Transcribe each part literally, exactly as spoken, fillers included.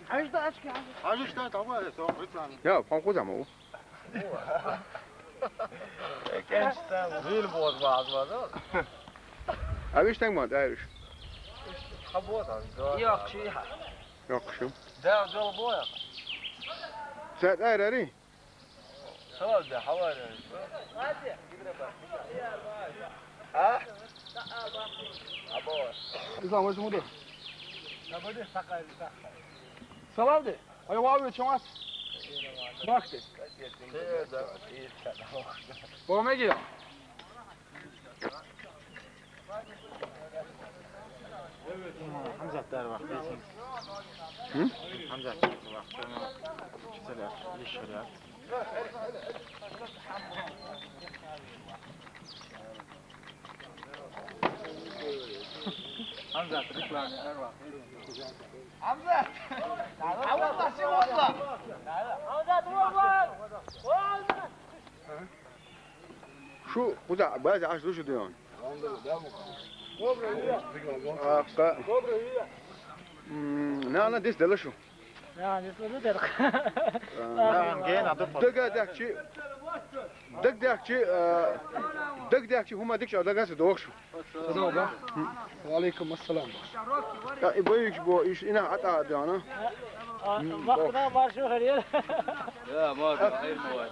Хьажа даьчки, хьажа. Хьажа даьчки, хьажа. Я, пхьан кхуза ма ву. Вил боз ваз ваз. А виш тенг ма дайриш. Хабот а. Йохчи. Йохчи. Да, жол боя. Цаьд айрари? Салам да, хавари. А? Або. Ислам, вай сумуда? Салам да. Ай, вау, чамас. Бахты. Помоги. Хамзат дар вакъти. Хм? Хамзат вакъти. Чисел лишь ряд. Хамзат, реклама дар вакъти. Хамзат! Хамзат, Хамзат! Шу куда базе аш душу дуён. Аха. М, нана дис дала шу. Нана дис дала дер. Нана ген аду. Дага дахчи. Даг дахчи, а, даг дахчи хӀума дикча дага се дохшу. Ва алейкум ассалам. Я, и боюк бо, иш ина ата дана. А, а, вахтна маршу харьер. Я, ма, да, ай, ма.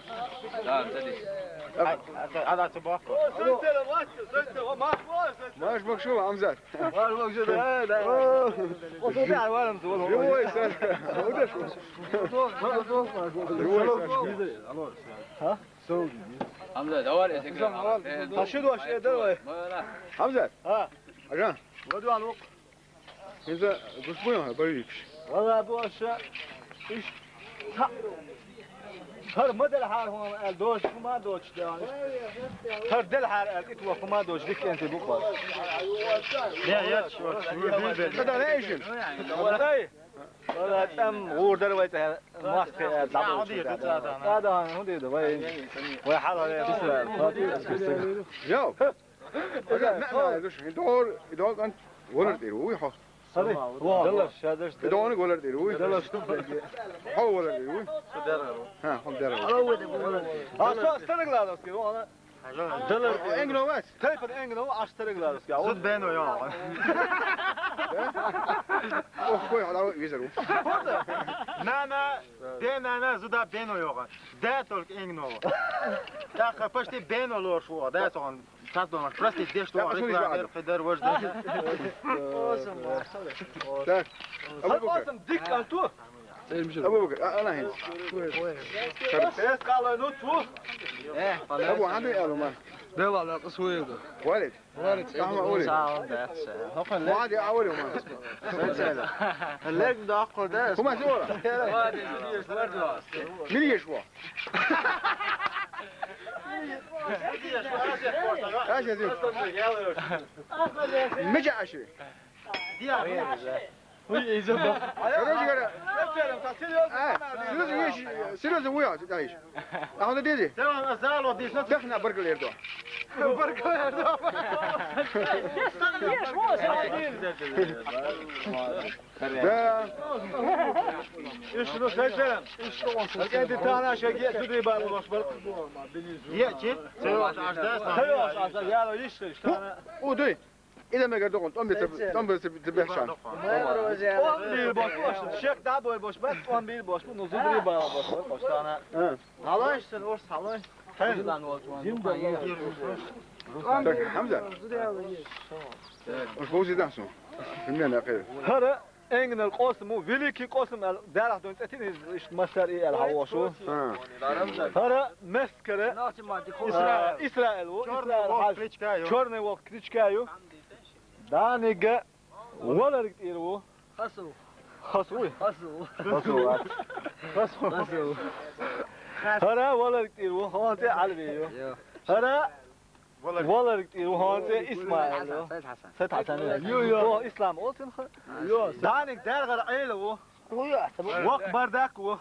Да, да, да. Ай, ай, ай, ай, ай, ай. Маш бахшу, Амзат. Маш бахшу, да, да. О. О, да, валам, валам. Живой, сэр. Удаш. Живой, сэр. Живой, сэр. А? Амзат, давай, если Амзат, давай. Амзат. А? Ага. Вот он, вот. Инза гушбуён, боюкш. Вала, бу аша. Иш. Та. Хар ма дел хар хун, эл дош, ма дош, да. Хар дел хар, эл ит ва, ма дош, дик энти буква. Я, я, чё, чё, чё. Тогда не ищем. Вала, там, гурдар вай, та, маска, э, забыл, да, да, да, ну, да, вай. Вай, хала, вай. Йоу. Ага, на, на, душ, идор, идор, кан, валар дир, уй, хо. Хали, валар, шадаш, идор, валар дир, уй. Хо, валар дир, уй. Ха, хо, дер. А, со, старый гладовский, вон, она. Далар. Энг новас? Тайпа энг нов, аш старый гладовский. А вот. Зуд бен о, ё. Ох, кой, ала, визер, уй. На, на, де, на, на, зуда бен о, ё. Да, только энг нов. Так, почти бен о, лор, шо, да, сон. Сат дома, просто деш то, так, реклама, слушай, хидар, вож, да. Так. Абу Бакр. Дик анту. Абу Бакр, а, ана хин. Эс калай ну ту. Абу, анду ялу ма. Да, вала, кысуйду. Валид. Валид, кама улид. Саун да. Валид, а улид ма. Лек да аккорда. Кума сора. Мин ешва. Аша зин. Мича аши. Короче говоря, а, серьёзно, ещё, серьёзно, вы, а, знаешь. А он дедий? Тахна баркал эрдо. Баркал эрдо. Да. Иш рус хача. Иш рус. Эти тана шаги туди бал бош бар. Е чи? Сева аш да. Сева аш да. Я ло иш иш тана. О, дой. Ида мегар докон, там бе, там бе, бе, бе, шан. Он бир бош, бош. Шек да бой бош, бат, он бир бош, ну, зудри бал бош, бош тана. Ха. Халой, сен орс халой. Хан. Так, Хамза. Уж бози дан сон. Примерно, окей. Хара. Энгнер къосму, великий къосм ал, дарах дон цӀетин иш масар и ал хавошу. Ха. Хара мескере, а, Исраил ву, Чёрный волк, кличка ю. Чёрный волк, кличка ю. Данига валарг тӀир ву. Хасу. Хасу. Хасу. Хасу. Хасу. Хара валарг тӀир ву, хонте алви ю. Йо. Хара валарг тӀир ву хонте Исмаил. Сайд Хасан. Сайд Хасан. Йо, йо. О, Ислам олсун ха. Йо. Даник даргар Ӏела ву. Вакъ бардак ву.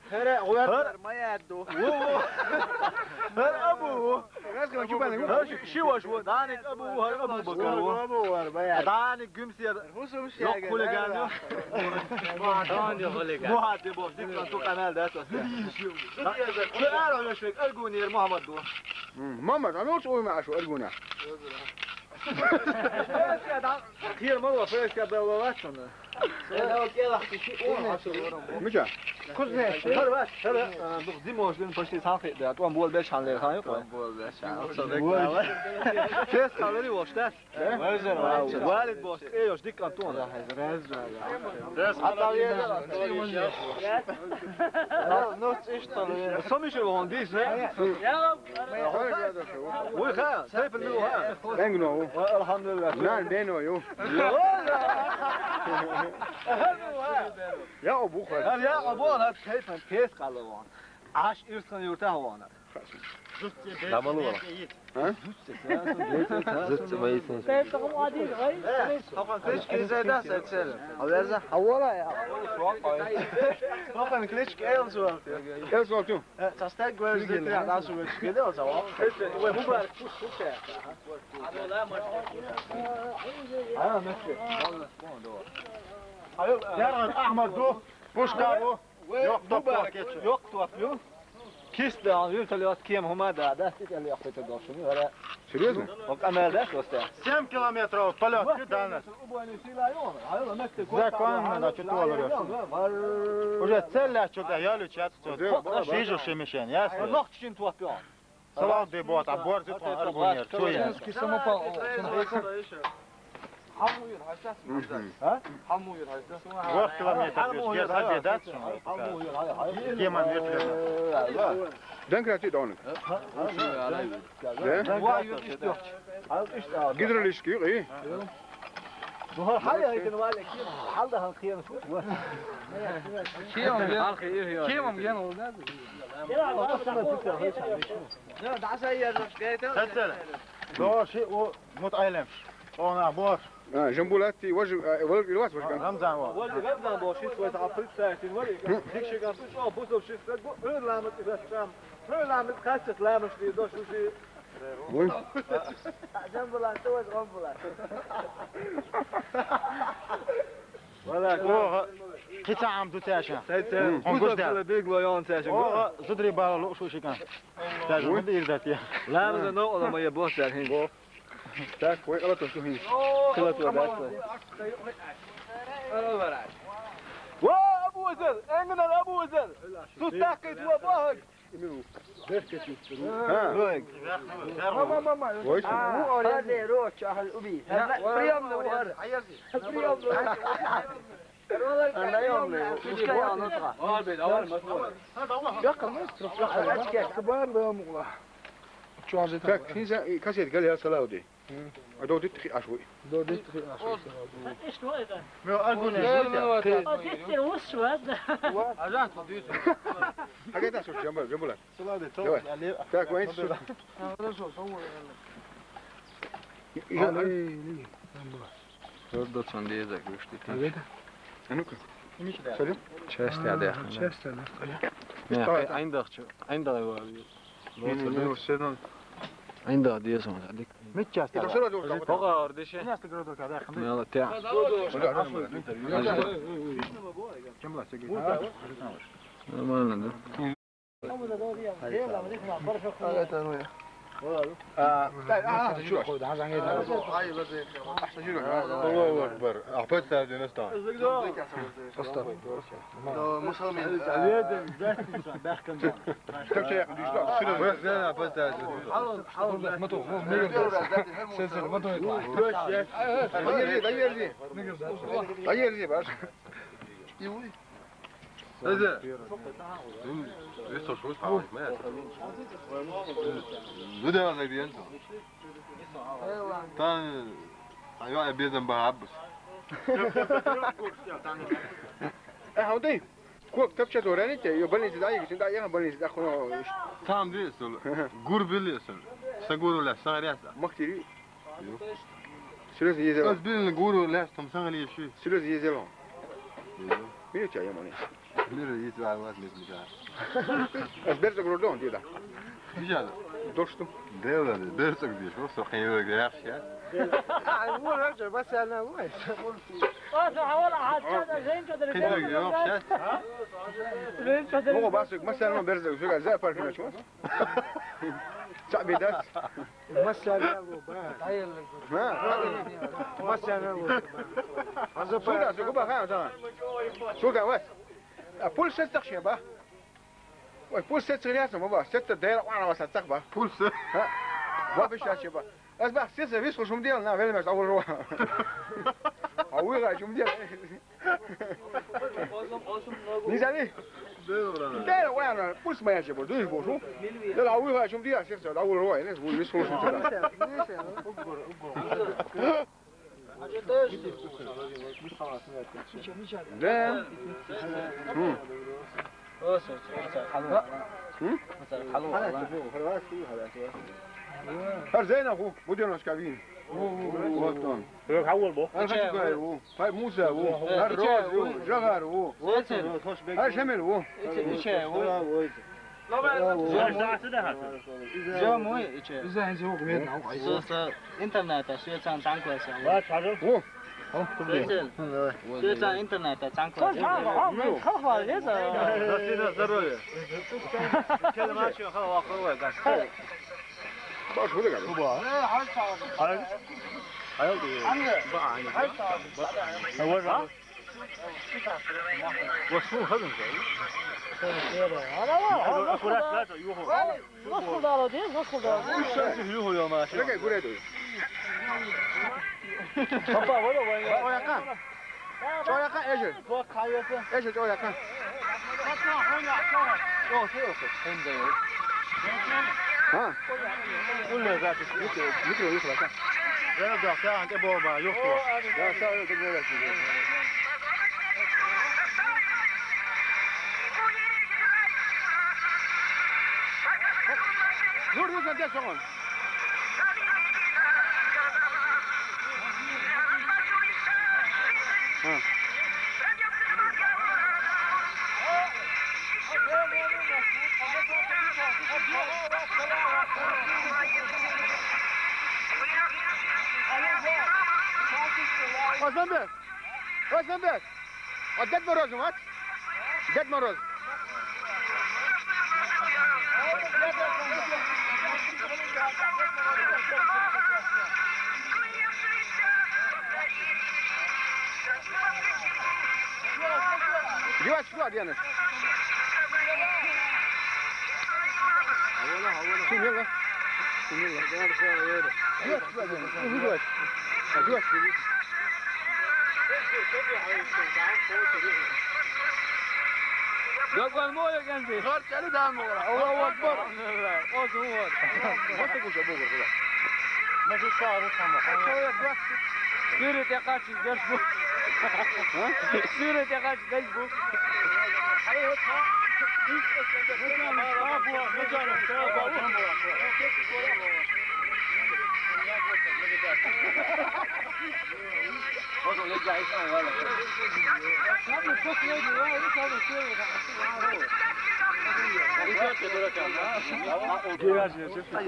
Хара гӀвер ма ядду. Ву, ву. Хара абу ву. Ши ваша ву, Даник Абу, хӀара Абу Бакар ву. Даник Гуьмсер. Йоккха хулиган ю. Мухьад ю боху, дика ту къамел дац аса. Шу ара вешвек Аргунера Мухьаммад ду. Мухьаммад, а муьлш уйма ашу Аргуна? Кхера ма ва, фрейска белла вацана. Мича? Кузнечный. Хара вац, хара, а, дух зимош дин почти сан хи да. Тон бол беш хан лер хан ю. Тон бол беш хан. Фес халери воштас. Валид бос, э, ёш, дик антон. Сомиши вон дис, не? Уй, ха, тайпын милу, ха. Бенгно. Алхамдулилла. Нан бено ю. Я обуха. Я обуха, тайпын пес къалавон. Аш ирсан юрта вона. Дамалу вала. А? Зуц боится. Тайпын кличка изайда сацел. Аверза. Хавала я. Тайпын кличка Элсуал. Элсуал ту. Э, састаг гвоздик я, нас увечки делал, сава. Ой, мубарак, пусть, пусть. А, Мехти. Яргъан Ахмад ду, пушка бу. Йокъ топ, йокъ топ, ю. Кис да, вертолёт кем хӀума да, да, серьёзно? О, къамел да, просто. Семь километров полёт, чё дальность? Законно, да, чё ты говоришь? Уже цель, чё-то я лючат, что. Вижу, что мишень, ясно? Нох чин топён. Салам де бот, а борт тон Аргунер, чё я? Чеченский самопал. Хамуйр, хасас. А? Хамуйр, хасас. Год километр, без, без, без, да? Геман ветрена. Дэн крати донг. Гидролишки, и? Кем ген? Кем ген ол да? Сәтсәле. Доши у мут айлем. Она бор. А, Жамбулат, ты, вож, а, вож, вож, вож, Рамзан, вот. Вож Рамзан боши, свой там представитель, вож. Дикши гам, что, бусов ши, как бы, ламат и там. Ламат качет, ламат шли, доши ши. Ой. Жамбулат, ты вож, Рамбулат. Вала, о, кицаам ду тяша. Сәтсәле. М, гуш да. Бусов ши, бегло, он тяша. О, зудри бала, лу, шу шикан. Даже мы дырдать, я. Ламат, но, ола моя бос, я, хин. Так, ой, ала то сухин. Кила то дальше. Ва, Абу Азар, энгнар Абу Азар. Тут так и два бага. Именно. Беркет. А. Лоек. Мама, мама. Ой. А, хазер, о, чахал уби. Приёмный вар. Приёмный вар. Наёмный. Пускай он отха. Якка, ну, строго. Кабар да мула. Чё же так? Так, хин за, и кассет гал я салауди. А до дит хи ашвы. До дит хи ашвы. Что это? Ну, Аргуна. А здесь ты ушла, да? А да, что ты? А когда что, Джамбул, Джамбула? Давай. Так, вань. Хорошо, Джамбула. Dur, dur, sen diyecek, işte. Evet. А ну-ка. Söyle. Часть, да, да. Часть, да. Не, айндах, айндах. Айнда диесен, дик. Мит часть. Это всё равно. Пока ордише. У нас ты городок, да. Не, вот я. Нормально, да? А, так, а, что? Аллаху акбар. Опять ставь девяносто. Просто. Ай, ай, безам баабус. Э, хавди. Кок тапча дорани те, ё больница да, ё больница да, хуно. Там дисул. Гурбили сул. Сагуру ла саряса. Мактири. Серьёзно езел. Аз билин гуру ла там сангали ши. Серьёзно езел. Минут я ямани. Мир, ит ваьллас, мир, мир. Ас берцаг рурдон, дида. Мижа. Дошту. Дела, берцаг диш, вот, со хин вег яхш, я. А, вот, это, масяна, вот. О, да, а вот, а, чё, да, Женька, да, Хин вег яхш, я. Женька, да. О, басик, масяна, берцаг, всё, за парк начал. Чё, бедас? Масяна, вот, ба. Ма? Масяна, вот, ба. А за Султан, парк. Султан, Султан, вот. А пульс сеттах шеба. Ой, пульс сет сриясна, баба. Сетта дера вана васа цах ба. Пульс. Ха? Ва бишаче ба. Аз ба сет вис хушум дел на велмеш авуру. А уйга чум дел. Низали? Дера вана пульс маяче ба. Дуй бошу. Дел а уйга чум дел сет авуру. Нес вис хушум дел. Да. М? М? Гьар зайна ху, буденочка вин. Вот он. Гьар Хачугай ву, гьар Муса ву, гьар Рози ву, Жагар ву. Гьар Шамил ву. Зо муй иче. Зо, зо, гумен, ау, ай, зо. Со, со, интернета, швецан танкласа. Ва, чару. О. О, кубе. Швецан. Давай. Швецан интернета танкласа. Хал, хал, леза. Здравствуйте, здоровье. Келмачо, хал, вахрова, гаш. Баш, вот так. Куба. Ай. Ай. Ай. Ай. Ай. Ай. Ай. Ва шу хадын. Аккуратно, юху. Зос хулдало, де, зос хулдало. Юху, ё-ма. Чекай, гуре ду. Папа, вала, вала. Чояка. Чояка, эже. Бо кайоса. Эже, чояка. Ё, ё, ё. Энде ё. А? Улле запись. Микро, микро, микро, да, да, да, бо, ба, ё. Да, да, да, да, да. Dur, dur, sen de soğan. Ha. Hasan Bey. Hasan Bey. А Дед Мороз, вот. Дед Мороз. Девать, что, Диана? Сумела. Сумела. Девать, что, Диана? Девать. А девать, что, Диана? Гаган моя генди. Гар чали дан моя. Аллаху акбар. О, думар. Вот так уже бугур, да. Может, что, вот там. Человек двадцать. Сири те качи, держу. А? Сири те качи, держу.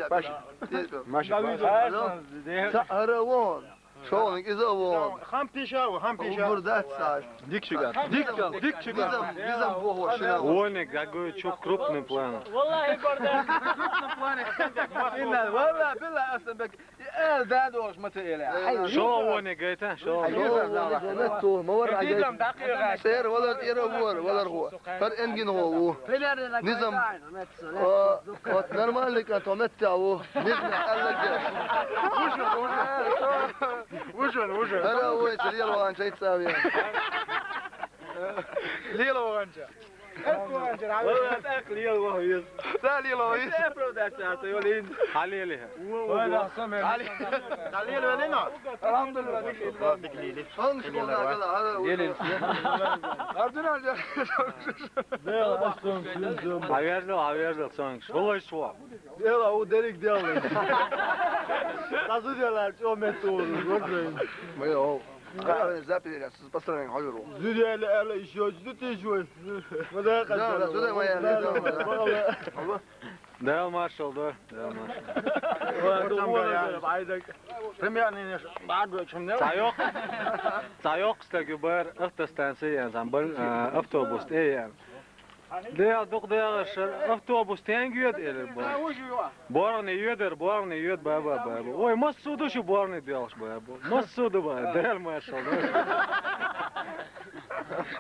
Паша. Маша. Ца аравон. Шоник иза вон. Хам пиша, хам пиша. Убурдат саш. Дик чигат. Дик чигат. Низам, низам бохо шина. Вон, какой чё крупный план. Валлахи, борда. Крупный план. Инна, валла, билла, Асанбек. Э, да, дош, мата эля. Шо воне гайта, шо. Шо воне гайта, то, мавар агай. Сер, валар, ира вор, валар го. Пар энгин го. Низам. О, вот нормальный контом это, о. Низам, Аллах. Вужен, вужен. Вужен, вужен. Ара, ой, серьёзно, он чай цавья. Лила ванча. Валлахи, так лил вагьиз. Са лил вагьиз. Се продакция, а то лин. Халили. Валлахи, саме. Халили валино. Алхамдулилла. Сон школа гала, ара. Гелин. Ардын алжа. Авердо, авердо, сон. Олай шо. Дела, у дерик дела. Тазу дела, чё мету. Мой, о. Правильно, запись, я с- по сторонам говорю. Зря ли, Элла, ещё что ты живой? Да, да, туда моя, да, да, да. Дал маршал, да? Дал маршал. Примерно не ж- багу, чем не? Цайок. Цайок, кстати, бар, автостанция, я там был, а, автобус, э, я. Дел, дук, дел, ш- автобус тенг йод или бар? Борни йодер, борни йод, баба, баба. Ой, массу душу борни делш, баба. Массу дуба, дел маршал, да?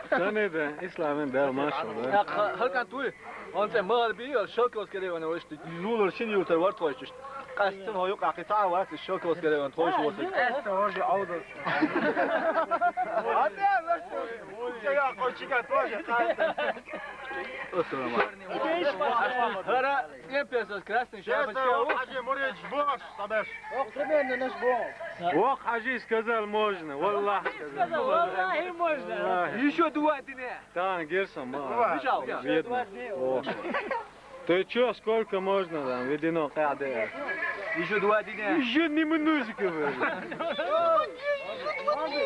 Тани да, исламин дел маршал, да? Халкан туй, он се мал би, шокос керевана, ой, что зулар шин ютер варт, ой, что. Кастын хойук, акита варт, шокос керевана, ой, что. Это уже аудо. А ты, я кочика тоже. Хара, я песос красный шапочка. Хажи, Мурич, бош, сабеш. Ох, примерно наш бом. Ох, Хажи сказал, можно. Валлах. Сказал, валлахи, можно. Валлахи. Ещё два дня. Там, Герсон, ма. Два. Видно. Ох. Ты чё, сколько можно там? Ведено каде. Ещё два дня. Ещё не минутка, говорю.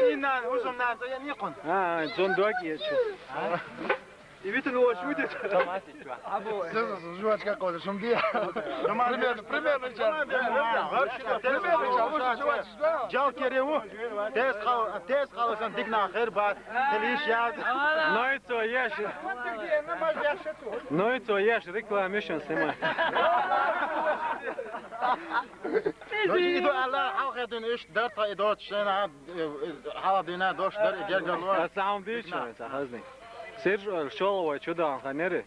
И на, уже на, я не кон. А, зондуак я чё. И ведь он его чудит. Сразу жвачка кожа, шумбия. Примерно, примерно час. Примерно час, вот жвачка. Жал кереву. Тез хал, тез хал сан дигна хер бат. Хелиш яд. Нойцо еш. Нойцо еш, рекламишн снимай. Иду Аллах, халхедин иш дарта идот шена, халхедина дош дар гергало. Сам дича, сахазни. Сир шоловой чудан ханери.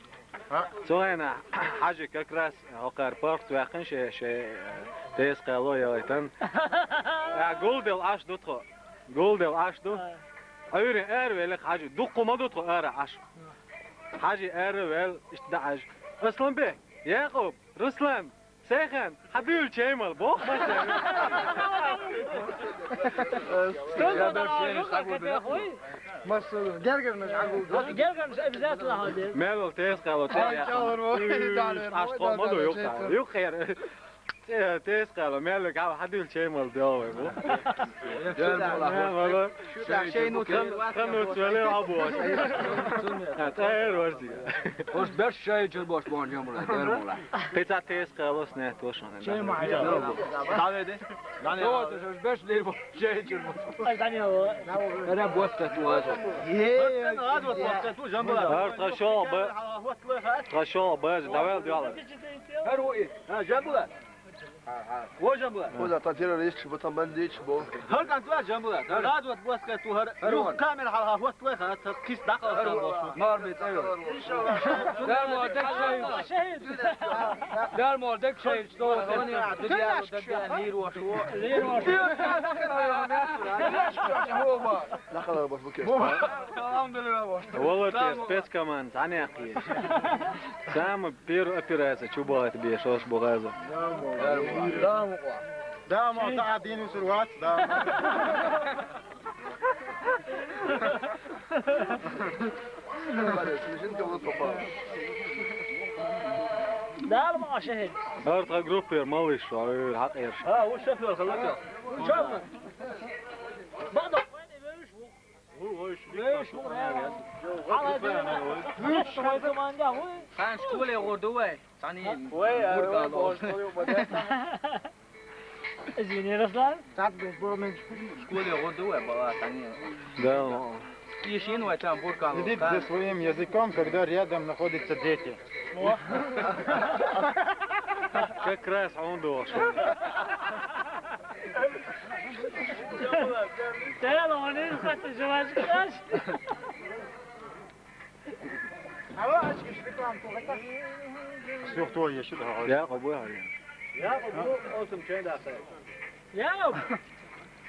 Цойна Хажи как раз хокар парк туякын ше, ше, тез кало ялайтан. Я гулдел аш дутхо. Гулдел аш ду. Айри эр веле Хажи. Дуккума дутхо эр аш. Хажи эр вел ишта аш. Асланбек, Якуб, Руслан, Сейхан, хадуил чеймал, бох, маса. Масса, гергернаш агул. Гергернаш обязательно хадуил. Мелол тез кало, тез кало. Аш томаду юк, юк хер. Тез кало, мелол гав хадуил чеймал дело, бо. Мелол. Шейну хан, хан уцвеле абуаш. Тайр варзи. Хош беш шей чур бош бон жамула, дермула. Кыца тез калос не тошон. Чей ма я. Даведе. Дане. Хош беш ле бо шей чур бош. Ай, дане о. Эре боста туаз. Е. Артха шо бе. Артха шо бе, давел диала. Хар уи. Ха, жамула. О, жамбула. О, да, там первый рейс, чего там бандит, чего. Хар кан туа жамбула. Рад вот боска ту хар. Ю камер хал хал вот ле хал, кис дакал сан бос. Мар бит, айо. Дармо дек шей. Дармо дек шей, что? Нир вош. Нир вош. Дакал бос букеш. Алхамдулилла бос. Волоте спецкоманд, аняки. Самый Первая операция, чё была тебе, что ж была за? Дамо, дамо, да, дин усурват, да. Снежинка вот попала. Да, ну, а шахид. Артха группа, малыш, а, хакер. А, вот шофёр, халатёр. Чё? Бадо. Хан школе гъурдувай. Тани буркало. Извини, Руслан. Школе гъурдувай, бала, тани. Да. Ишин вай там буркало. Следить за своим языком, когда рядом находятся дети. Как раз он должен. Тела, он и хватит жвачку дашь. Алло, ачкиш реклам тугъата. Сюх туа еши да. Я къабул гьали. Я къабул, олсун, чен да хай. Я.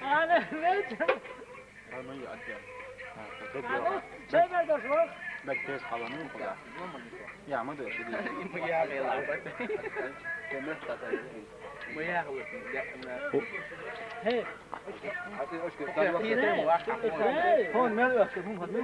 Ана, не? Ана, я, я. Ана, чен да шо? Бек тез халаны къуда. Я, мы да еши. Мы я, я. Мы я, я. Хе. Хон, мен, я, хон, мен.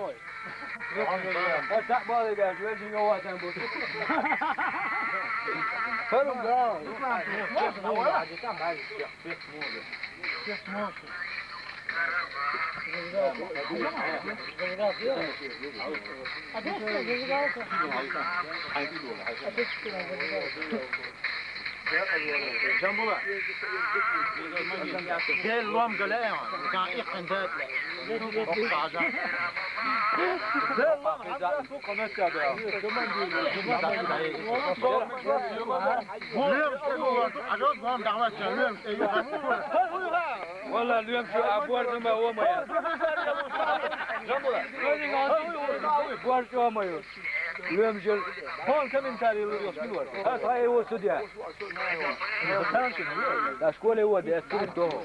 Ой. Ха, так бале гаш, вежи го ватан бу. Фарум да. Жамбула. Зел лом гале, кан ихтен дат. Зел лом, хамда су канат я да. Лем сен улар, ажал бам дават, лем сен улар. Валла, лем шу, а бордума омая. Жамбула. Бордума омая. Лем жел. Хон комментарийлер ёс билвар. Ха, ха, его судья. Да, школе вот, я скажу, кто.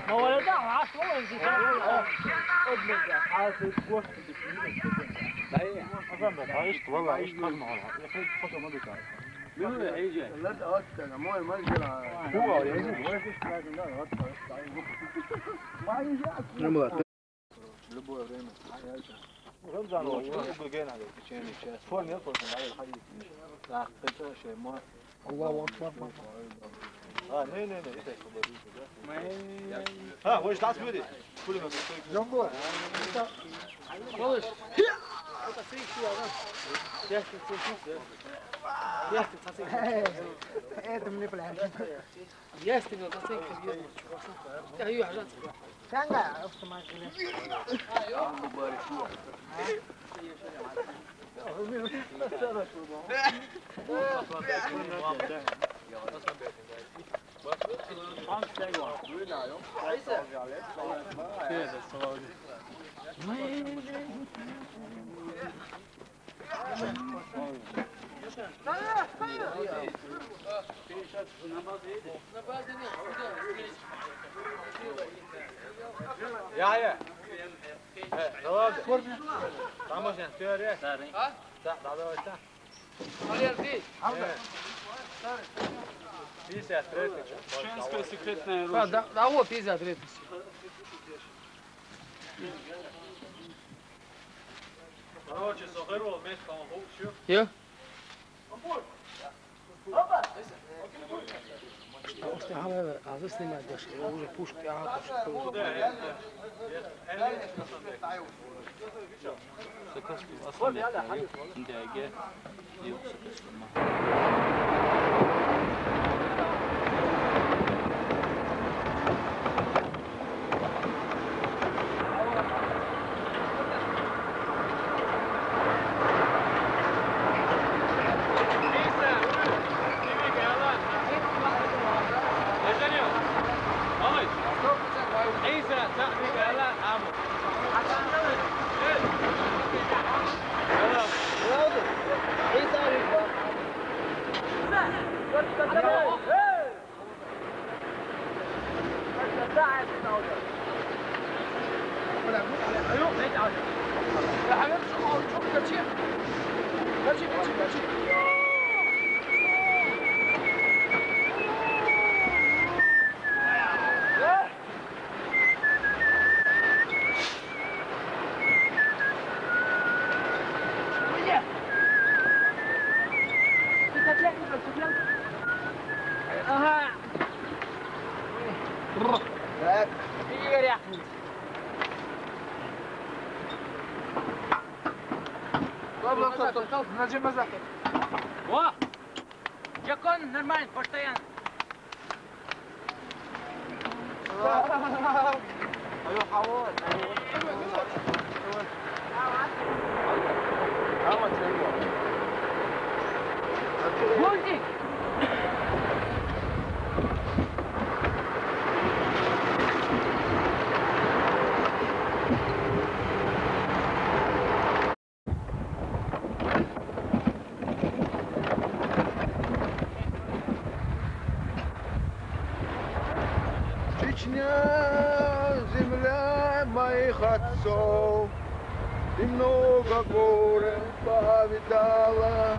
Молодец, а что он здесь? Ай, ишт, валла, ишт, хазма, валла. Яхи, хазма, бика. Мин да, эй, же. Лад, ат, мой, мой, жира. Ху, а, я не знаю. Нормально. Любое время. Рамзан, ну, что ты надо, в течение часа. Форме, форме, надо ходить. Да, ты что, ещё, мой. Аллаху акбар. А, не, не, не, это что говорит, да? А, вот ждать люди. Пулемёт. Жамбо. Малыш. Это мне, блядь. Есть ты мне, блядь. Sen de автомат. Yahya. He, ne oldu? Tamam sen, söyle. Ha? Sen, daha da başla. Алерди. Пятьдесят третий. Женская секретная оружие. Да, да, вот пятьдесят третий. Короче, сохер бол, мес, по-моему, все. Я? Что, что, а, а, а, снимать даже, уже пушки, а, пушки. Ага. Так. Игорь Яхович. Ладно, стоп, стоп, стоп. Зачем назад? О! Джекон, нормально, постоянно. Мультик! Чечня, земля моих отцов, ты много горя повидала,